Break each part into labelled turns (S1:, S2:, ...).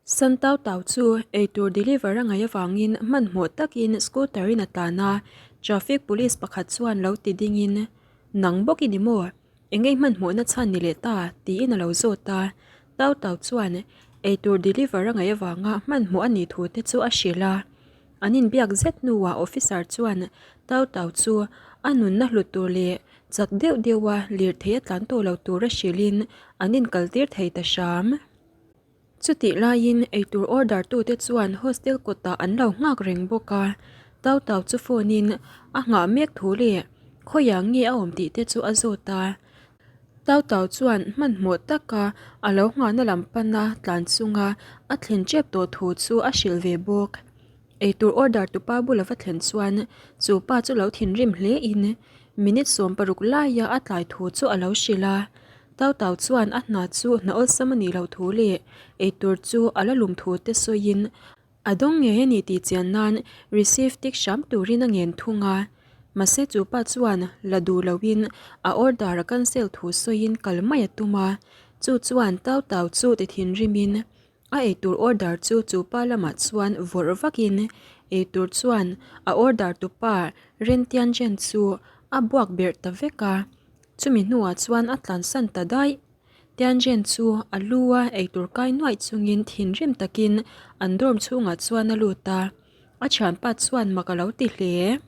S1: San Tau Tau chu eitur deliver a ngaih avangin hmanhmawh takin scooter in a tlan a, traffic police pakhat chuan lo ti dingin, Nang bawk i ni maw? Engei hmanhmawhna chhan ni leh ta? tiin a lo zawt a. Tau Tau chuan eitur deliver a ngaih avanga hmanhmawh a nih thu te chu a hrilh a. An inbiak zet hnuah officer chuan Tau Tau chu a nunna hlut tur leh chak deuh deuha lirthei a tlan tawh lo tura hrilhin an inkaltir thei ta hram. Chutih laiin eitur order tute chuan hostel kawtah an lo nghak reng bawk a, Tau Tau chu phone in a nghah mek thu leh khawiah nge a awm tih te chu a zawt a. Tau Tau chuan hmanhmawh taka a lo nghahna lam pana tlan chunga a thlen tep tawh thu chu a hrilh ve bawk. Eitur order tupa bula va thlen chuan chu pa chu lo thinrim hle in minute 16 laia a tlai thu chu a lo hrilh a. Tau Tau chuan a hna chu hna awlsam a nih loh thu leh eitur chu a la lum thu te sawiin a dawng ngei a ni tih chian nan receive tik hram turin a ngen thung a. Mahse chu pa chuan la duh loin a order a cancel thu sawiin kal mai a tum a, chu chuan Tau Tau chu ti thinrimin a eitur order chu chu pa lamah chuan vawrh vakin eitur chuan a order tupa Rentianchen chu a buak berh ta vek a. Chumi hnuah chuan a tlansan ta daih. Tianzhen chu a lu a eitur kai nuaih chungin thinrim takin an dorm chhungah chuan a lut a, a thianpa chuan mak a lo ti hle.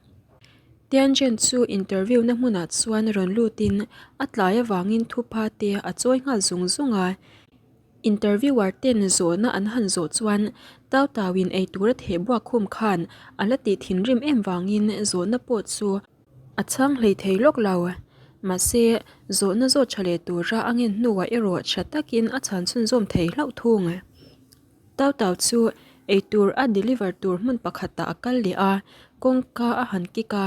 S1: Tianzhen chu interview na hmunah chuan rawn lutin a tlai avangin thupha te a chawi nghal zung zung a. Interviewer ten zawhna an han zawh chuan Tau Tauin eitur a theh buak khum khan a la tih thinrim em vangin zawhna pawh chu A chhang hlei thei lawk lo. Mahse, zawhna zawt tha leh tura a ngen hnuah erawh tha takin a chhan chhunzawm thei hlauh thung. Tau Tau chu eitur a deliver tur hmun pakhatah a kal leh a, kawngka a han kik a,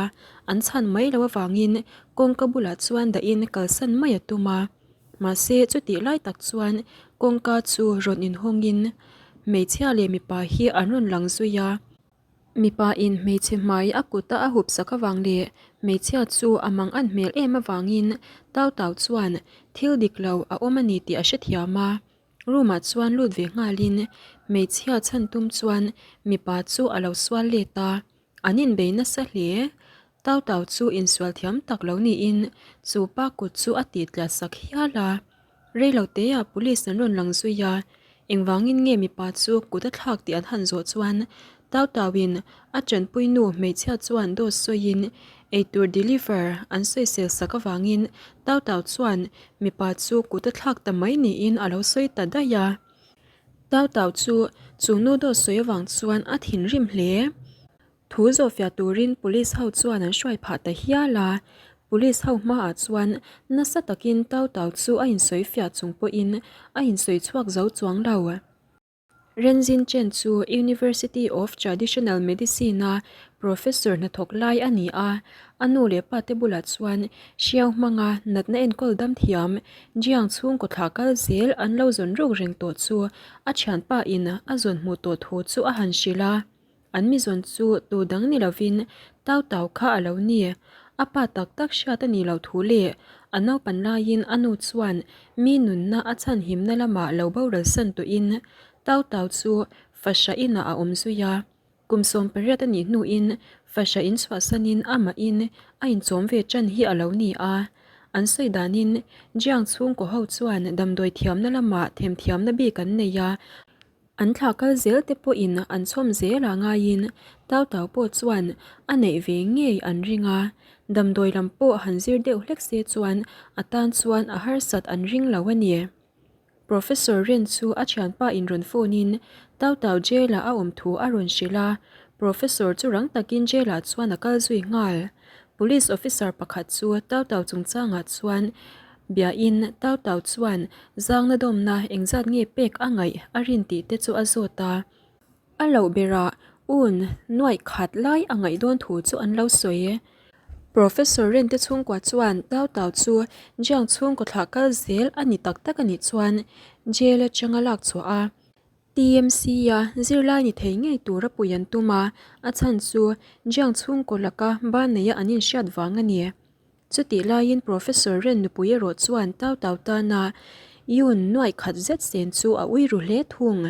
S1: an chhan mai loh avangin kawngka bulah chuan dahin kalsan mai a tum a. Mahse, chutih lai tak chuan kawngka chu rawn inhawngin hmeichhia leh mipa hi an rawn lang zui a. Mipa in hmeichhe hmai a kut a a hup sak avang leh hmeichhia chu a mang an hmel em avangin Tau Tau chuan thil dik lo a awm a ni tih a hrethiam a. Room ah chuan lut ve nghalin hmeichhia chhan tum chuan mipa chu a lo sual let a, an inbei nasa hle. Tau Tau chu insual thiam tak lo niin chu pa kut chu a tih tliah sak hial a. Reiloteah police an rawn lang zui a, engvangin nge mipa chu kut a thlak tih an han zawh chuan Tau Tauin a tanpui nu hmeichhia chuan dawt sawiin eitur deliver an sawisel sak avangin Tau Tau chuan mipa chu kut a thlak ta mai niin a lo sawi ta daih a. Tau Tau chu chu nu dawt sawi avang chuan a thinrim hle. Thu zawhfiah turin police ho chuan an hruai phah ta hial a, police ho hmaah chuan nasa takin Tau Tau chu a insawifiah chung pawhin a insawi chhuak zo chuang lo. Renzin Chen chu University of Traditional Medicine-a professor hnathawk lai a ni a, a nu leh pa te bulah chuan hriau hmanga natna enkawl dam thiam Jiang chhungkaw thlah kal zel an lo zawn ruk reng tawh chu a thianpa in a zawn hmuh tawh thu chu a han hrilh a. An mi zawn chu tu dang ni lovin Tau Tau kha a lo ni. A pa tak tak hriat a nih loh thu leh a naupan laiin a nu chuan mi nunna a chhanhimna lamah lo boral san tawhin Tau Tau chu fahra inah a awm zui a. Kum 18 a nih hnuin fahra in chhuahsanin amahin a inchawm ve tan hi a lo ni a. An sawi danin Jiang chhungkaw ho chuan damdawi thiamna lamah themthiamna bik an nei a. An thlah kal zel te pawhin an chhawm zel a ngaiin Tau Tau pawh chuan a neih ve ngei an ring a, damdawi lam pawh han zir deuh hlek se chuan a tan chuan a harsat an ring lo a ni. Professor Ren chu a thianpa in rawn phone in Tau Tau jail ah a awm thu a rawn hrilh a, Professor chu rang takin jail ah chuan a kal zui nghal. Police officer pakhat chu Tau Tau chungchangah chuan Biain Tau Tau chuan zangna dawmna engzat nge pek a ngaih a rin tih te chu a zawt a. A loh berah un nuaih khat lai a ngaih dawn thu chu an lo sawi. Professor Rente chhungkua chuan Tau Tau chu Jiang chhungkaw thlah kal zel a ni tak tak a nih chuan jail atanga lak chhuah a. TMC-a zirlai ni thei ngei tura pui an tum a, a chhan chu Jiang chhungkaw laka ban neia an inhriat vang a ni. Chutih laiin Professor Ren nupui erawh chuan Tau Tau tana Yun nuaih khat zet sen chu a ui ru hle thung.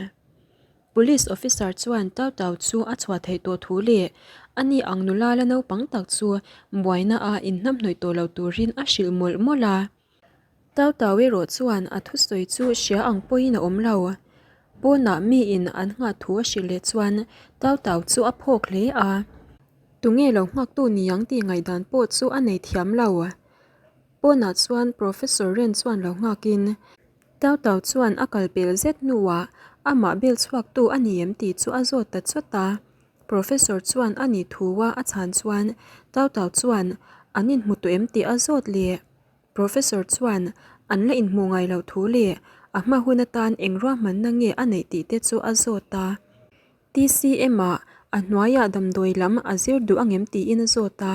S1: Police officer chuan Tau Tau chu a chhuah theih tawh thu leh ani ang nula la naupang tak chu buaina a inhnamhnawih tawh lo turin a hrilh mawlh mawlh a. Tau Tau erawh chuan a thusawi chu hria ang pawhin a awm lo. Pawnah miin an nghah thu a hrilh leh chuan Tau Tau chu a phawk hle a. Tunge lo nghaktu niang tih ngaihdan pawh chu a nei thiam lo. Pawnah chuan Professor Ren chuan lo nghakin Tau Tau chuan a kal pel zet hnuah amah bel chhuaktu a ni em tih chu a zawt ta chawt a. Professor chuan a nih thu a a chhan chuan Tau Tau chuan an inhmu tawh em tih a zawt leh. Professor chuan an la inhmuh ngai loh thu leh a hma hun atan eng ruahmanna nge a neih tih te chu a zawt a. TCM-ah a hnuaiah damdawi lam a zir duh angem tiin a zawt a.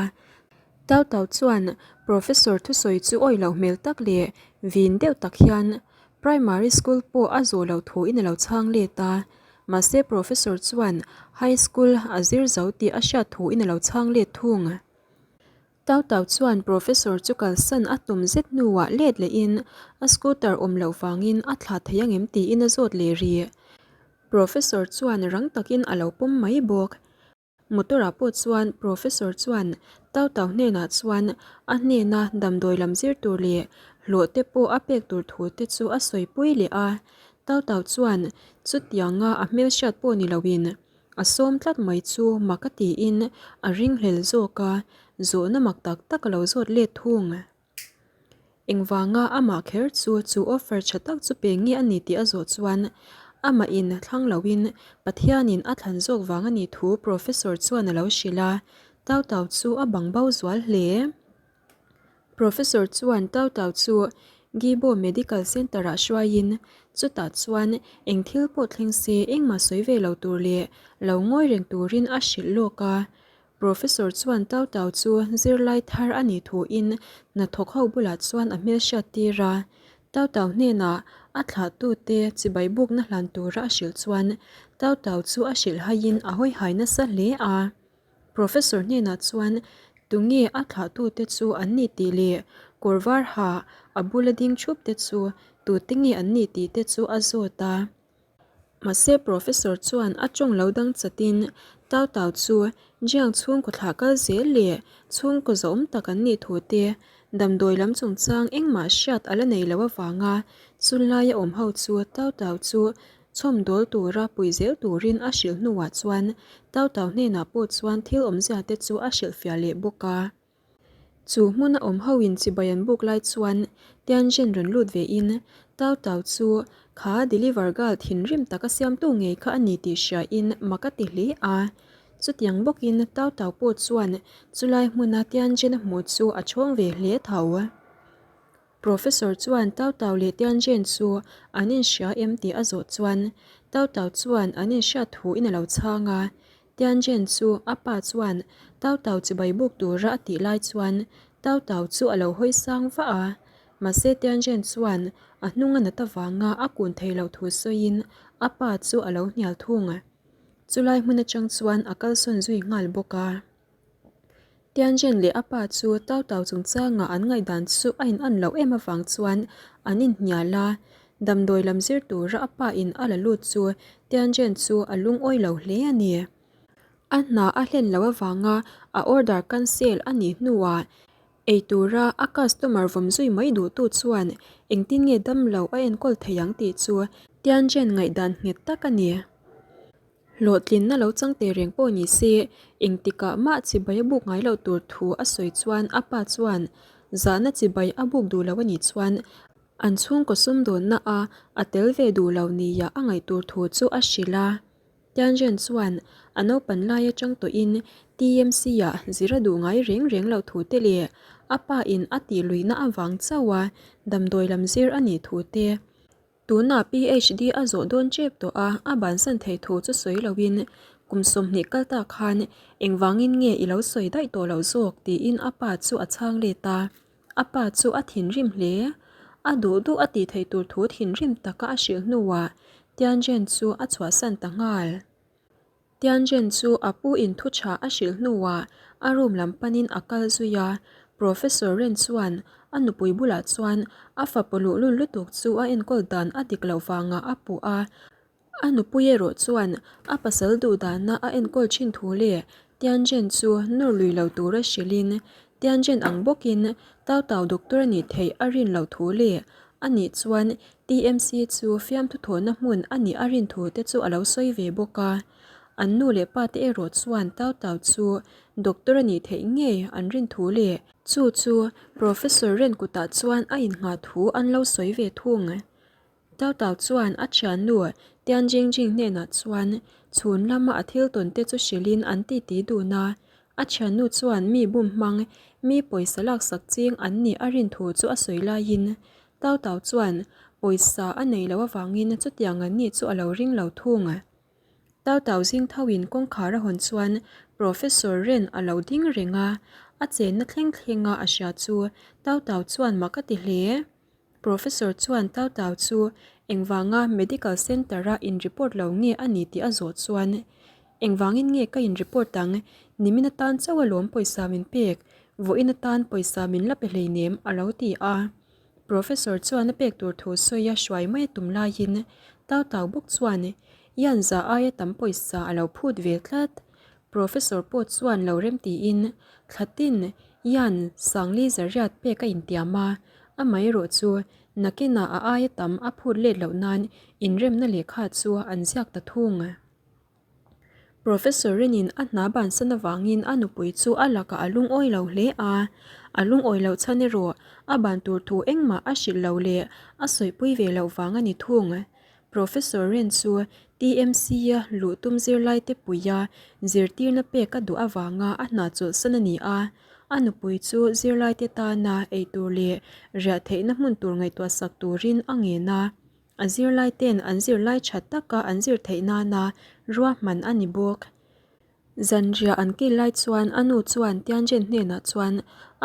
S1: Tau Tau chuan Professor thusawi chu awih loh hmel tak leh vin deuh tak hian Primary School pawh a zawh loh thuin a lo chhang let a. Mahse Professor chuan High School a zir zo tih a hriat thuin a lo chhang let thung. Tau Tau chuan Professor chu kalsan a tum zet hnuah let lehin a scooter awm loh vangin a thlah thei angem tiin a zawt leh rih. Professor chuan rang takin a lo pawm mai bawk. Motor ah pawh chuan Professor chuan Tau Tau hnenah chuan a hnena damdawi lam zir tur leh hlawh te pawh a pek tur thu te chu a sawipui leh a. Tau Tau chuan chutianga a hmelhriat pawh ni loin A sawm tlat mai chu mak a tiin a ringhlel zawk a, zawhna mak tak tak a lo zawt let thung. Engvanga amah kher chu chu offer tha tak chu pe nge a ni tih a zawh chuan amah in thlang loin Pathianin a thlan zawk vang a nih thu Professor chuan a lo hrilh a, Tau Tau chu a bang bo zual hle. Professor chuan Tau Tau chu Gibo Medical Centre-ah hruaiin chutah chuan eng thil pawh thleng se engmah sawi ve lo tur leh lo ngawi reng turin a hrilh lawk a. Professor chuan Tau Tau chu zirlai thar a nih thuin hnathawk ho bulah chuan a hmelhriat tir a. Tau Tau hnenah a thlahtute chibai bukna hlan tura a hrilh chuan Tau Tau chu a hrilh haiin a hawihai nasa hle a. Professor hnenah chuan tunge a thlahtute chu an ni tih leh kawr var ha a bula ding thup te chu tute nge an nih tih te chu a zawt a. Mahse Professor chuan a tawng lo dang chatin Tau Tau chu Jiang chhungkaw thlah kal zel leh chhungkaw zawm tak an nih thu te damdawi lam chungchang engmah hriat a la nei lo avanga chunlaia awm ho chu Tau Tau chu Chhawmdawl tura pui zel turin a hrilh hnuah chuan Tau Tau hnenah pawh chuan thil awmzia te chu a hrilhfiah leh bawk a. Chu hmuna awm hoin chibai an buk lai chuan Tianjin rawn lut vein Tau Tau chu kha deliver girl thinrim taka siamtu ngei kha a ni tih hriain mak a ti hle a. Chutiang bawkin Tau Tau pawh chuan chulai hmuna Tianjin a hmuh chu a chhawng ve hle tho. Professor chuan Tau Tau leh Tianjin chu an inhria em tih a zawh chuan Tau Tau chuan an inhriat thu in a lo chhang a. Tianjin chu a pa chuan Tau Tau chibai buk tura a tih lai chuan Tau Tau chu a lo hawi sang vah a. Mahse Tianjin chuan a hnung a nat avanga a kun thei loh thu sawiin a pa chu a lo hnial thung. Chulai hmun atang chuan a kalsawn zui nghal bawk a. Tianjin leh a pa chu Tau Tau chungchanga an ngaihdan chu a in an loh em avang chuan an inhnial a, damdawi lam zir tura a pa in a la lut chu Tianjin chu a lungawi lo hle a ni. A hna a hlen loh avanga a order cancel a nih hnuah ei tura a customer vawm zui mai duhtu chuan engtin nge damlo a enkawl thei ang tih chu Tianjin ngaihdan nghet tak a ni. Hlawhtlinna lo chang teh reng pawh ni se, engtikah mah chibai a buk ngai loh tur thu a sawi chuan a pa chuan zahna chibai a buk duh lo a nih chuan an chhungkaw sumdawnna a a tel ve duh lo nia a ngaih tur thu chu a hrilh a. Tianzhen chuan a naupan lai atang tawhin TMC ah zir a duh ngai reng reng loh thu te leh a pa in a tih luihna avang chauh a damdawi lam zir a nih thu te Tunah PhD a zawh dawn tep tawh a, a bansan theih thu chu sawi loin kum 20 kal ta khan engvangin nge i lo sawi daih tawh loh zawk tiin a pa chu a chhang let a. A pa chu a thinrim hle. A duh duh a tih theih tur thu thinrim taka a hrilh hnuah Tianzhen chu a chhuahsan ta nghal. Tianzhen chu a pu in thu tha a hrilh hnuah a room lam panin a kal zui a, Professor Ren chuan a nupui bulah chuan a fapa luhlul lutuk chu a enkawl dan a dik loh vangah a puh a. A nupui erawh chuan a pasal duhdana a enkawl thin thu leh Tianzhen chu nawr lui lo tura hrilhin Tianzhen ang bawkin Tau Tau doctor a nih theih a rin loh thu leh a nih chuan TMC chu fiamthu thawhna hmun a nih a rin thu te chu a lo sawi ve bawk a. An nu leh pa te erawh chuan Tau Tau chu doctor a nih theih ngei an rin thu leh chu chu Professor Ren kutah chuan a innghah thu an lo sawi ve thung. Tau Tau chuan a thiannu Tian Jing Jing hnenah chuan chhun lama a thil tawn te chu hrilhin an titi dun a. A thiannu chuan mi bum hmang, mi pawisa laksak ching an nih a rin thu chu a sawi laiin Tau Tau chuan pawisa a nei loh avangin chutiang an nih chu a lo ring lo thung. Tau Tau zing thoin kawngkhar a hawn chuan Professor Ren a lo ding reng a, a chenna thleng thlenga a hria chu Tau Tau chuan mak a ti hle. Professor chuan Tau Tau chu engvanga Medical Centre-a in-report lo nge a ni tih a zawh chuan, Engvangin nge ka in-report ang? Nimin atan chauh alawm pawisa min pek, vawiin atan pawisa min la pe hleinem, a lo ti a. Professor chuan a pek tur thu sawi a hruai mai a tum laiin Tau Tau bawk chuan Yan za aia tam pawisa a lo phut ve tlat. Professor pawh chuan lo rem tiin Thlatin Yan Sangli Zariat pek a intiam a, amaherawh chu nakinah a aia tam a phut let loh nan inremna lehkha chu an ziak ta thung. Professor Renin a hna bansan avangin a nupui chu a lakah a lungawi lo hle a, a lungawi loh chhan erawh a ban tur thu engmah a hrilh lo leh a sawipui ve loh vang a ni thung. Professor Ren chu TMC-a luh tum zirlaite puia zirtirna pek a duh avanga a hna chawlhsan a ni a, a nupui chu zirlaite tana eitur leh riah theihna hmun tur ngaihtuahsak turin a ngen a, a zirlaite'n an zirlai tha taka an zir theih nana ruahman a ni bawk. Zanriah an kil lai chuan a nu chuan Tianzhen hnenah chuan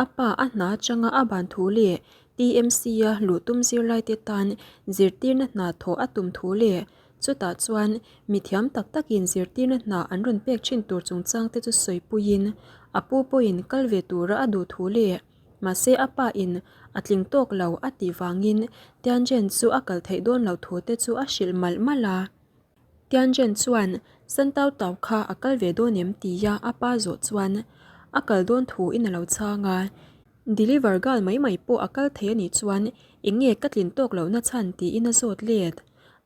S1: a pa a hna atanga a ban thu leh TMC-a luh tum zirlaite tan zirtirna hna thawh a tum thu leh chutah chuan mi thiam tak takin zirtirna hna an rawn pek thin tur chungchangte chu sawipuiin a pu pawhin kal ve tura a duh thu leh mahse a pa in a tling tawk lo a tih vangin Tianzhen chu a kal theih dawn loh thu te chu a hrilh malh malh a. Tianzhen chuan San Tau Tau kha a kal ve dawn em tia a pa zawh chuan a kal dawn thu in a lo chhang a. Deliver girl mai mai pawh a kal thei a nih chuan eng nge ka tlin tawk lohna chhan tiin a zawt let.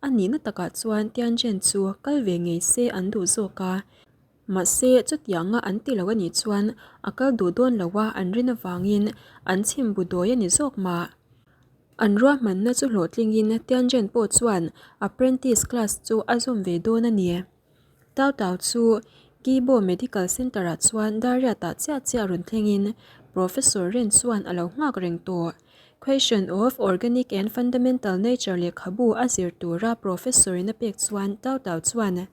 S1: A nihna takah chuan Tianzhen chu kal ve ngei se an duh zawk a. Mahse chutianga an ti lo a nih chuan a kal duh dawn lo a an rin avangin an chhim bu dawi a ni zawk mah. An ruahmanna chu hlawhtlingin Tianzhen pawh chuan apprentice class chu a zawm ve dawn a ni. Tau Tau chu Kibo Medical Centre-ah chuan Dariat-ah chiah chiah rawn thlengin Professor Ren chuan a lo nghak reng tawh. Question of Organic and Fundamental Nature lehkhabu a zir tura Professor-in a pek chuan Tau Tau chuan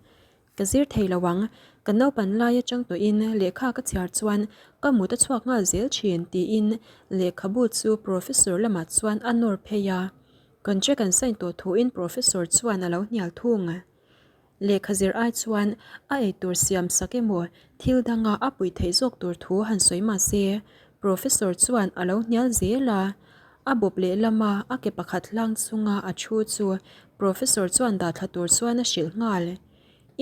S1: Ka zir thei lo ang, ka naupan lai atang tawhin lehkha ka chhiar chuan ka mut a chhuak nghal zel thin tiin lehkhabu chu Professor lamah chuan a nawr phei a. Contract an sign tawh thuin Professor chuan a lo hnial thung. Lehkha zir ai chuan a eitur siam sak emaw thil danga a puih theih zawk tur thu han sawi mah se Professor chuan a lo hnial zel a. A bawp lehlama a ke pakhat hlang chunga a thu chu Professor chuan dah thla tur chuan a hrilh nghal.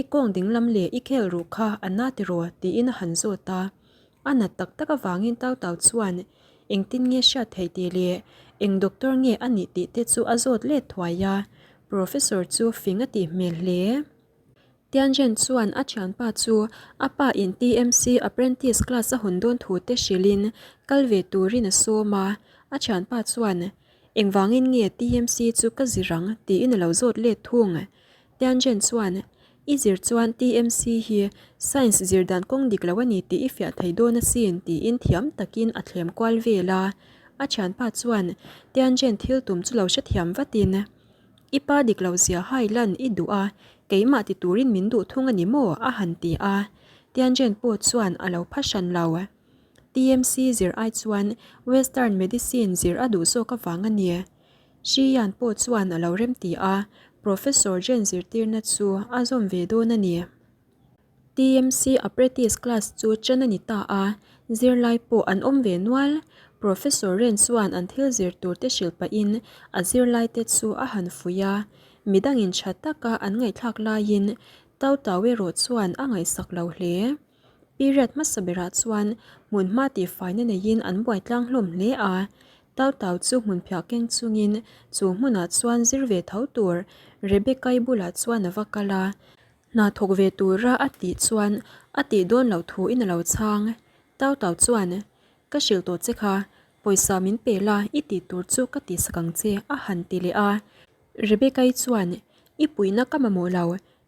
S1: I kawng dinglam leh i khel ruh kha a na tiraw tiin a han zawt a. A nat tak tak avangin Tau Tau chuan engtin nge hriat theih tih leh eng doctor nge a nih tih te chu a zawt let thuai a. Professor chu fing a tih hmel hle. Tianzhen chuan a thianpa chu a pa in TMC apprentice class a hawn dawn thu te hrilhin kal ve turin a sawm a. A thianpa chuan Engvangin nge TMC chu ka zir ang tiin a lo zawt let thung. Tianzhen chuan, I zir chuan TMC hi science zir dan kawng dik lo a ni tih i fiah thei dawn asin tiin thiam takin a thlem kual vel a. A thianpa chuan Tianzhen thil tum chu lo hrethiam vatin, I pa dik lo zia hai lan i duh a, keimah ti turin min duh thung a ni maw? a han ti a. Tianzhen pawh chuan a lo pha hran lo. TMC zir ai chuan Western medicine zir a duh zawk avang a ni. Shiyan pawh chuan a lo remti a, Professor Jen zirtirna chu a zawm ve dawn a ni. TMC Apprentice class chu ṭan a ni ta a, zirlai pawh an awm ve nual. Professor Ren chuan an thil zir tur te hrilh pahin a zirlaite chu a han fuih a, midangin tha taka an ngaihthlak laiin Tau Tau erawh chuan a ngaihsak lo hle. Period hmasa berah chuan hmunhma tihfaina neiin an buai tlang hlawm hle a, Tau Tau chu hmunphiah keng chungin chu hmunah chuan zir ve tho tur Rebecca-i bulah chuan a va kal a, hna thawk ve tura a tih chuan a tih dawn loh thuin a lo chhang. Tau Tau chuan, Ka hrilh tawh che kha, pawisa min pe la i tih tur chu ka tihsak ang che a han ti leh a. Rebecca-i chuan, I puihna ka mamawh lo,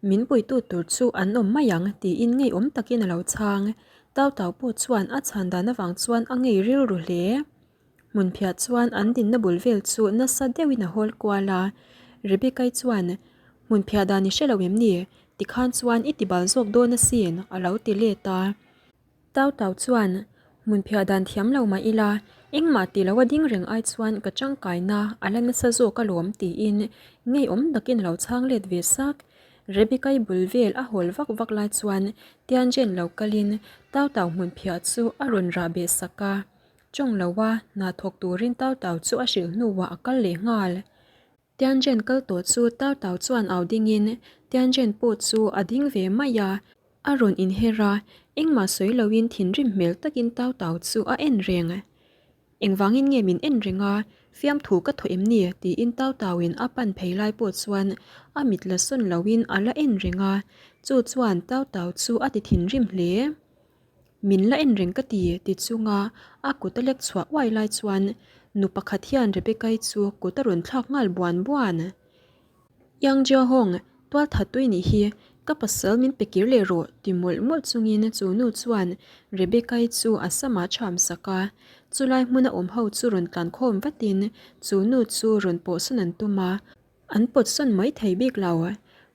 S1: min puitu tur chu an awm mai ang tiin ngeiawm takin a lo chhang. Tau Tau pawh chuan a chhan dan avang chuan a ngei rilru hle. Hmunphiah chuan an dinna bul vel chu nasa deuhin a hawl kual a. Rebecca-i chuan, Hmunphiah dan i hre lo em ni? Tikhan chuan i tibal zawk dawn asin a lo ti let a. Tau Tau chuan, Hmunphiah dan thiam lo mah ila, engmah ti lo a ding reng ai chuan ka tangkaina a la nasa zawk alawm tiin ngeiawm takin a lo chhang let ve sak. Rebecca-i bul vel a hawl vak vak lai chuan Tianjen lo kalin Tau Tau hmunphiah chu a rawn rah beh sak a. Tawng lo a hna thawk turin Tau Tau chu a hrilh hnuah a kal leh nghal. Tianjen kal tawh chu Tau Tau chuan au dingin Tianjen pawh chu a ding ve mai a, a rawn inher a, engmah sawi loin thinrim hmel takin Tau Tau chu a en reng. Engvangin nge min en reng a, fiamthu ka thaw em ni? tiin Tau Tauin a pan phei lai pawh chuan a mit la sawn loin a la en reng a, chu chuan Tau Tau chu a ti thinrim hle. Min la en reng ka ti, ti chunga a kut a lek chhuah uai lai chuan nu pakhat hian Rebecca-i chu kut a rawn thlak nghal buan buan. Yang Jiahong, tual that tui nih hi, ka pasal min pe kir leh rawh, ti mawlh mawlh chungin chu nu chuan Rebecca-i chu a samah chham sak a. Chulai hmuna awm ho chu rawn tlan khawm vatin chu nu chu rawn pawhsawn an tum a. An pawt sawn mai thei bik lo.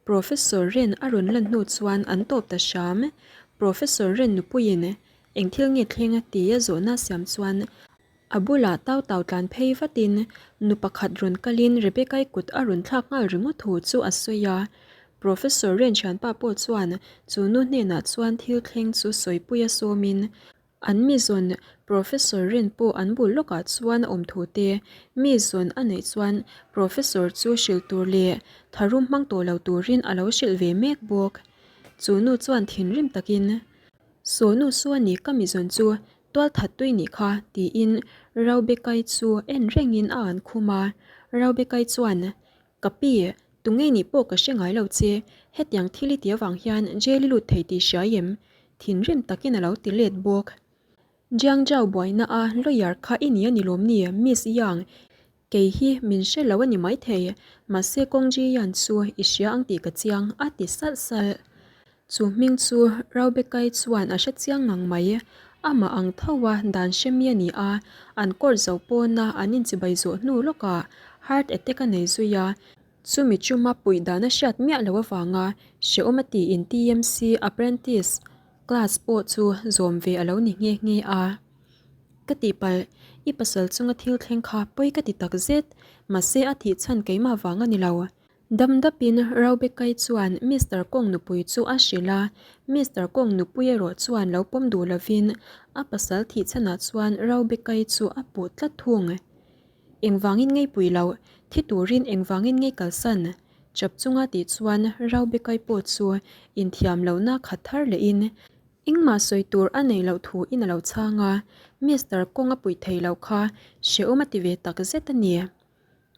S1: Professor Ren a rawn lan hnu chuan an tawp ta hram. Professor Ren nupuiin eng thil nge thleng a ti a zawhna siam chuan a bulah tau tau tlan phei vatin nu pakhat rawn kalin Rebecca-i kut a rawn thlak nghal ringawt thu chu a sawi a. Professor Ren thianpa pawh chuan chu nu hnenah chuan thil thleng chu sawipui a sawmin An mi zawn Professor Rin pawh an bul lawkah chuan a awm thu te, mi zawn a neih chuan Professor chu hrilh tur leh tharum hmang tawh lo turin a lo hrilh ve mek bawk. Chu nu chuan thinrim takin, Saw nu saw a ni ka mi zawn chu tual that tui nih kha, tiin Raubekai chu en rengin a an khum a. Raubekai chuan, Ka pi, tunge nih pawh ka hre ngai lo che, hetiang thil i ti avang hian jail i lut thei tih hria em? Thinrim takin a lo ti let bawk. Jiang Zhao buaina a lawyer kha i ni a ni lawm ni, Miss Yang? Kei hi min hre lo a ni maithei, mahse Kong Ji Yan chu i hria ang tih ka chiang, a ti salh salh. Chu hming chu Raubekai chuan a hre chiang ngang mai. Amah ang tho a dan hre mi a ni a, an court zo pawna an inchibai zawh hnu lawkah heart attack a nei zui a, chumi chuma puih dan a hriat miah loh avanga hrehawm a tiin TMC apprentice class pawh chu zawm ve a lo ni nghe nghe a. Ka tihpalh, i pasal chunga thil thleng kha pawi ka ti takzet, mahse a thih chhan keimah vang a ni lo. Dam dapin Raubekai chuan Mister Kong nupui chu a hrilh a, Mister Kong nupui erawh chuan lo pawm duh lovin a pasal thih chhanah chuan Raubekai chu a puh tlat thung. Engvangin ngei pui loh, thi turin engvangin ngei kalsan? Chap chunga tih chuan Raubekai pawh chu inthiam lohna khat thar lehin engmah sawi tur a neih loh thuin a lo chhang a, Mister Kong a puih thei loh kha hrehawm a ti ve takzet a ni.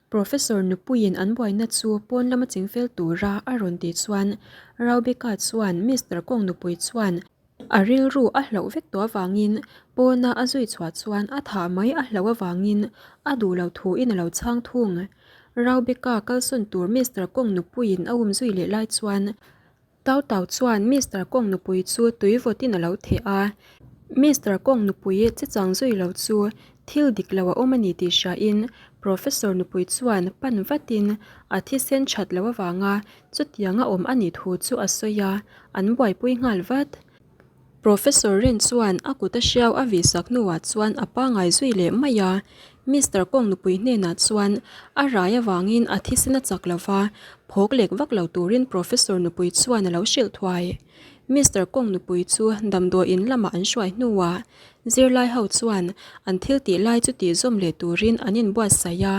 S1: Professor nupuiin an buaina chu pawn lama chingfel tura a rawn tih chuan Raubeka chuan Mister Kong nupui chuan a rilru a hlauh vek tawh avangin pawna a zui chhuah chuan a thah mai a hlauh avangin a duh lo thuin a lo chhang thung. Raubeka kalsawn tur Mister Kong nupuiin a um zui leh lai chuan Tau Tau chuan Mister Kong nupui chu tui vawtin a lo theh a, Mister Kong nupui che chang zui lo chu thil dik lo a awm a ni tih hriain Professor nupui chuan pan vatin a thisen that loh avanga chutianga awm a nih thu chu a sawi a, an buaipui nghal vat. Professor Ren chuan a kut a hriau a vihsak hnuah chuan a pangai zui leh mai a. Mister Kong nupui hnenah chuan a rai avangin a thisen a chak lo va, phawk lek vak lo turin Professor nupui chuan a lo hrilh thuai. Mister Kong nupui chu damdawi in lamah an hruai hnuah zirlai ho chuan an thil tih lai chu tihzawm leh turin an inbuatsaih a.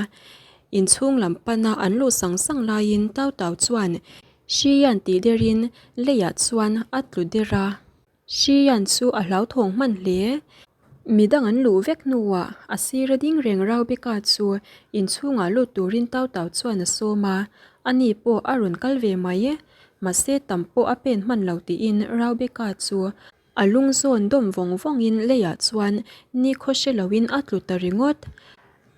S1: Inchhung lam pana an luh sang sang laiin Tau Tau chuan Hrian tih derin leiah chuan a tlu der a. Hrian chu a hlauthawng hman hle. Midang an luh vek hnuah a sira ding reng Raubeka chu inchhungah lut turin Tau Tau chuan a sawm a, ani pawh a rawn kal ve mai. Mahse tam pawh a pen hman lo tiin Raubeka chu A lung zawn dawm vawng vawngin leiah chuan nikhaw hre loin a tlu ta ringawt.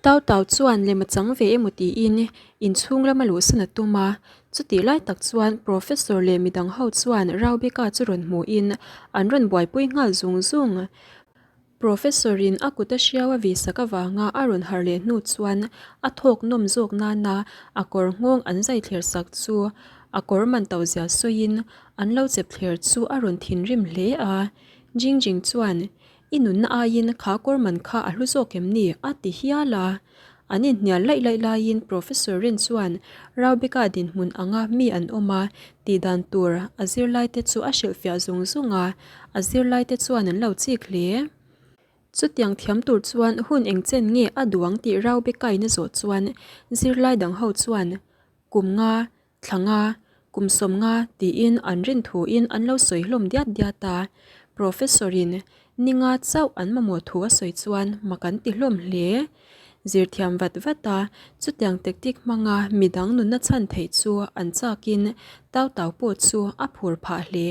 S1: Tau Tau chuan lem a chang ve emaw tiin inchhung lama luhsan a tum a, chutih lai tak chuan Professor leh midang ho chuan Raubeka chu rawn hmuhin an rawn buaipui nghal zung zung. Professor in a kut a hriau a vihsak avanga a rawn harh leh hnu chuan a thawk nawm zawk nana a kawr nghawng an zai thler sak chu a kawr man to zia sawiin an lo chep thler chu a rawn thinrim hle a. Jing Jing chuan, I nunna aiin kha kawr man kha a hlu zawk em ni? a ti hial a. An inhnial laih laih laiin Professor Ren chuan Raubeka dinhmun anga mi an awm a tih dan tur a zirlaite chu a hrilhfiah zung zung a, a zirlaite chuan an lo chik hle. Chutiang thiam tur chuan hun engchen nge a duang tih Raubekain a zawh chuan zirlai dang ho chuan kum nga Thla nga, kum 50 tiin an rin thuin an lo sawi hlawm diat diat a, Professor-in ni nga chauh an mamawh thu a sawi chuan mak an ti hlawm hle. Zirthiam vat vat a, chutiang tactic hmanga midang nunna chhan theih chu an chakin Tau Tau pawh chu a phur phah hle.